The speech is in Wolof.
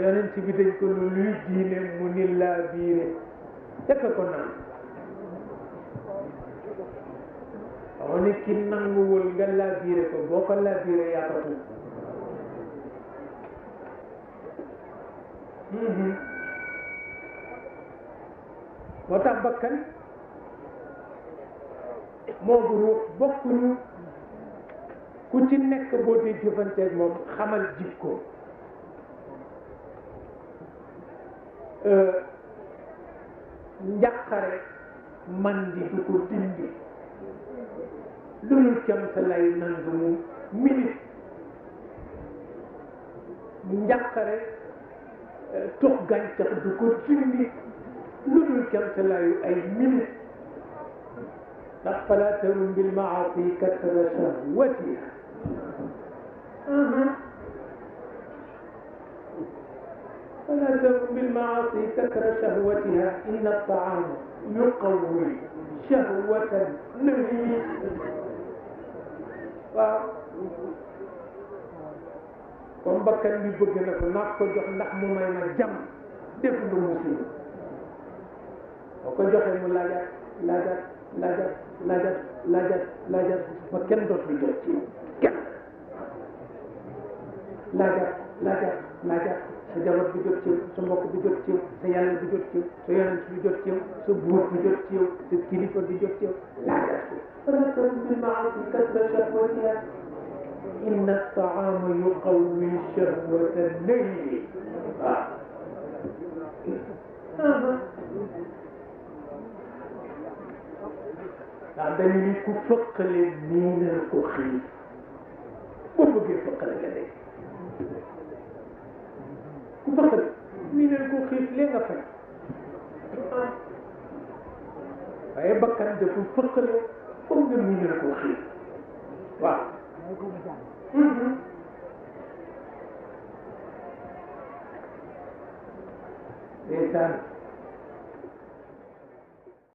yonent bi dañ ko lu luy diine mu ni laa biire fekk ko naan waaw ni ki nanguwul nga laa biire ko boo ko laa biire yaa ko tuub moo tax bakkan moo bu ruux bokkuñu ku ci nekk boo dee jëfanteeg moom xamal jikko njàqare man di du ko dindi lu ñu cam sa lay nangu mu minute njàqare tux gàncax du ko dindi lu dul cam sa layu ay minute ndax fala tarum bil maasi kasra shahwatiha فلا تكن بالمعاصي كثر شهوتها إن الطعام يقوي شهوة النبي kon bakkan bi bëgg na ko naa ko jox ndax mu may ma jàmm def lu musiba boo ko joxee mu laajat ba kenn dootul jot ci kenn laajat sa jabar bi jot ci yow sa mbokk bi jot ci yow sa yàlla bi jot ci yow sa yonent bi jot ci yow sa buur bi jot ci yow sa kilifa bi jot ci yow laajat ko fala bil ma'asi kasra shahwatiha inna at-ta'ama yuqawwi shahwata al-layli ndax dañu ni ku fëqale miinal ko xiif boo bëggee fëqale nga dee ku fëqale miinal ko xiif lee nga fay waaye bakkan dafa fëqale comme nga miinal ko xiif waaw ndeysaan